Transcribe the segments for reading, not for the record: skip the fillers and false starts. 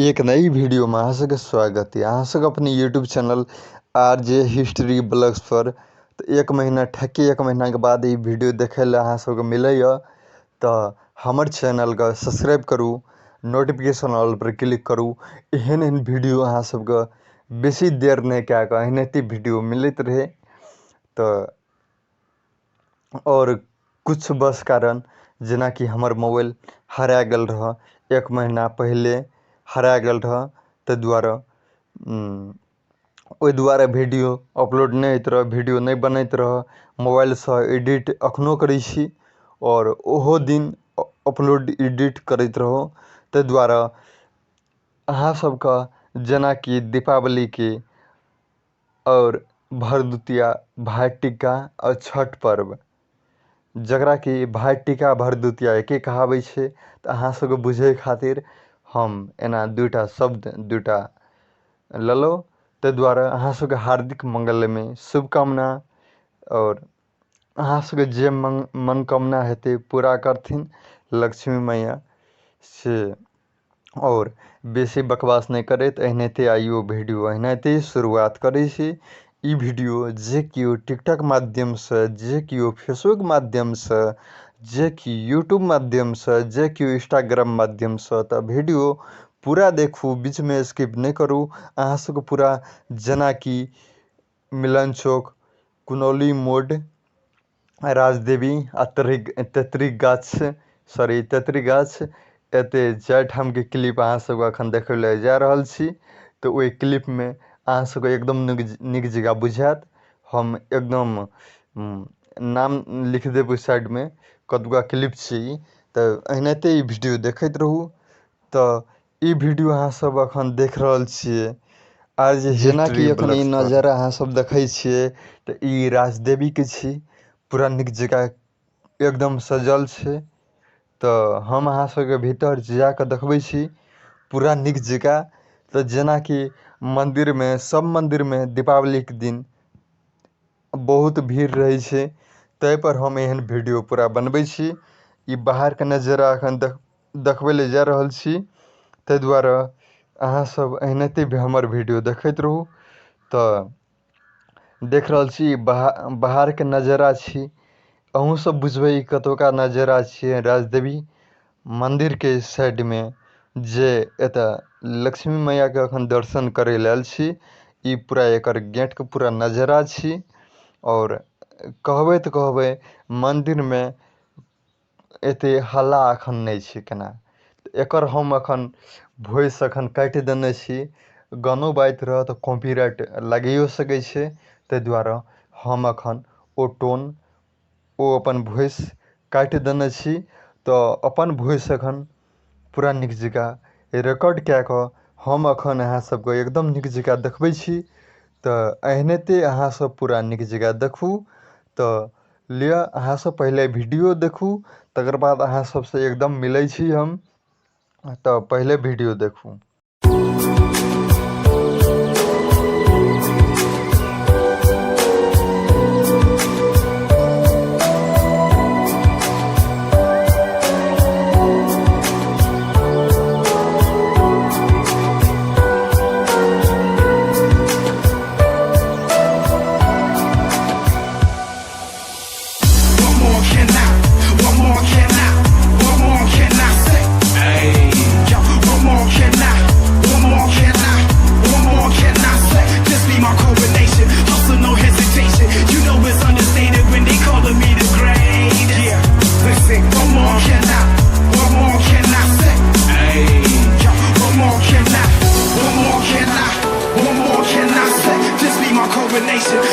एक नई वीडियो में अहाँ सबके स्वागत है। अहाँ सबके अपने YouTube channel R J history blogs पर। तऽ एक महीना ठेके एक महीनाके बाद ई वीडियो देखै लए अहाँ सबके मिलैए। तऽ हमर चैनलके सब्सक्राइब करू, नोटिफिकेशन ऑल पर क्लिक करू। एहन एहन वीडियो अहाँ सबके बेसी देर नहि कए कऽ एनाहिते वीडियो मिलैत रहै। तऽ आओर किछु बस कारण जेनाकि हमर मोबाइल हरा गेल रहऽ, एक महीना पहिले हरा गेल रहऽ, ताहि दुआरे ओहि दुआरे वीडियो अपलोड नहि होइत रहऽ, वीडियो नहि बनैत रहऽ। मोबाइलसँ एडिट एखनो करै छी आओर ओहो दिन अपलोड एडिट करैत रहौ। ताहि दुआरे अहाँ सबके जेनाकि दीपावलीके आओर भरदुतिया, भाइटीका आओर छठ पर्व, जकरा कि भाइटीका भरदुतिया एके कहाबै छै, तऽ अहाँ सबके बुझै खातिर हम एना दुइटा शब्द दुइटा लेलहुँ। ताहि दुआरे अहाँ सबके हार्दिक मंगलमय शुभकामना आओर अहाँ सबके जे मनोकामना हेतै पूरा करथिन लक्ष्मी मैया से। आओर बेसी बकवास नहि करैत एनाहिते आइयो वीडियो एनाहिते शुरुआत करै छी। ई वीडियो जे केओ टिकटॉक माध्यमसँ, जे केओ फेसबुक माध्यमसँ, जे कि यूट्यूब माध्यमसँ, जे केओ इंस्टाग्राम माध्यमसँ, तऽ वीडियो पूरा देखू, बीचमे स्किप नहि करू। अहाँ सबके पूरा जेनाकि मिलन चौक, कुनौली मोड़, राजदेवी आ तेतरी गाछ, सॉरी तेतरी गाछ, एते जाहिठामके क्लिप अहाँ सबके एखन देखै लए जा रहल छी, तऽ ओहि क्लिपमे अहाँ सबके एकदम नीक जकाँ बुझायत। हम एकदम नाम लिख देब ओहि साइडमे कतुका क्लिप छी। तऽ एनाहिते ई वीडियो देखैत रहू। तऽ ई वीडियो अहाँ सब एखन देख रहल छियै आर जे जेनाकि एखन ई नजारा अहाँ सब देखै छियै, तऽ ई राजदेवीके छी, पूरा नीक जकाँ एकदम सजल छै। तऽ हम अहाँ सबके भीतर जाकऽ देखबै छी पूरा नीक जकाँ। तऽ जेनाकि मन्दिरमे, सब मन्दिरमे दीपावलीके दिन बहुत भीड़ रहै छै, ताहिपर हम एहन वीडियो पूरा बनबै छी। ई बाहरके नजारा एखन देखबै लए जा रहल छी, ताहि दुआरे अहाँ सब एनाहिते हमर वीडियो देखैत रहू। तऽ देख रहल छी बाहरके नजारा छी, अहूँ सब बुझबै ई कतुका नजारा छियै। राजदेवी मन्दिरके साइडमे जे एतऽ लक्ष्मी मैयाके एखन दर्शन करै लए आयल छी। ई पूरा एकर गेटके पूरा नजारा छी। आओर कहबै तऽ कहबै मन्दिरमे एते हल्ला एखन नहि छै केना, एकर हम एखन वॉइस एखन काटि देने छी। गानो बाजैत रहत तऽ कॉपीराइट लागियो सकै छै, ताहि दुआरे हम एखन ओ टोन ओ अपन वॉइस काटि देने छी। तऽ अपन वॉइस एखन पूरा नीक जकाँ रिकॉर्ड कए कऽ हम एखन अहाँ सबके एकदम नीक जकाँ देखबै छी। तऽ एनाहिते अहाँ सब पूरा नीक जकाँ देखू। तऽ लिअ अहाँ सब पहिले वीडियो देखू, तकर बाद अहाँ सबसँ एकदम मिलै छी हम। तऽ पहिले वीडियो देखू।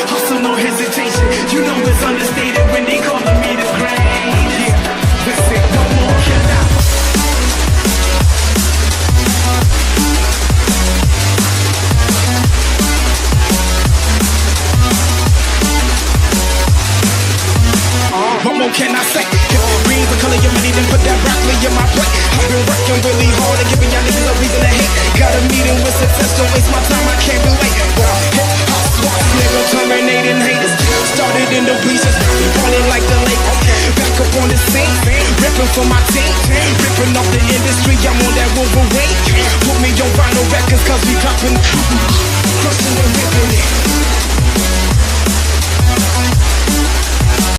Hustle, no hesitation. You know it's understated when they calling me the greatest. Listen, what more can I? What more can I say? If green's the color of your money, then put that broccoli in my plate. I've been working really hard and giving y'all niggas a reason to hate. Got a meeting with success, don't waste my time, I can't relate. Well, hip hop swap, nigga, terminating haters. Started in the bleachers, we ballin' like the Lakers. Back up on the scene, reppin' for my team. Ripping off the industry, I'm on that Wolverine. Put me on vinyl records, cause we popping, crushing and ripping it.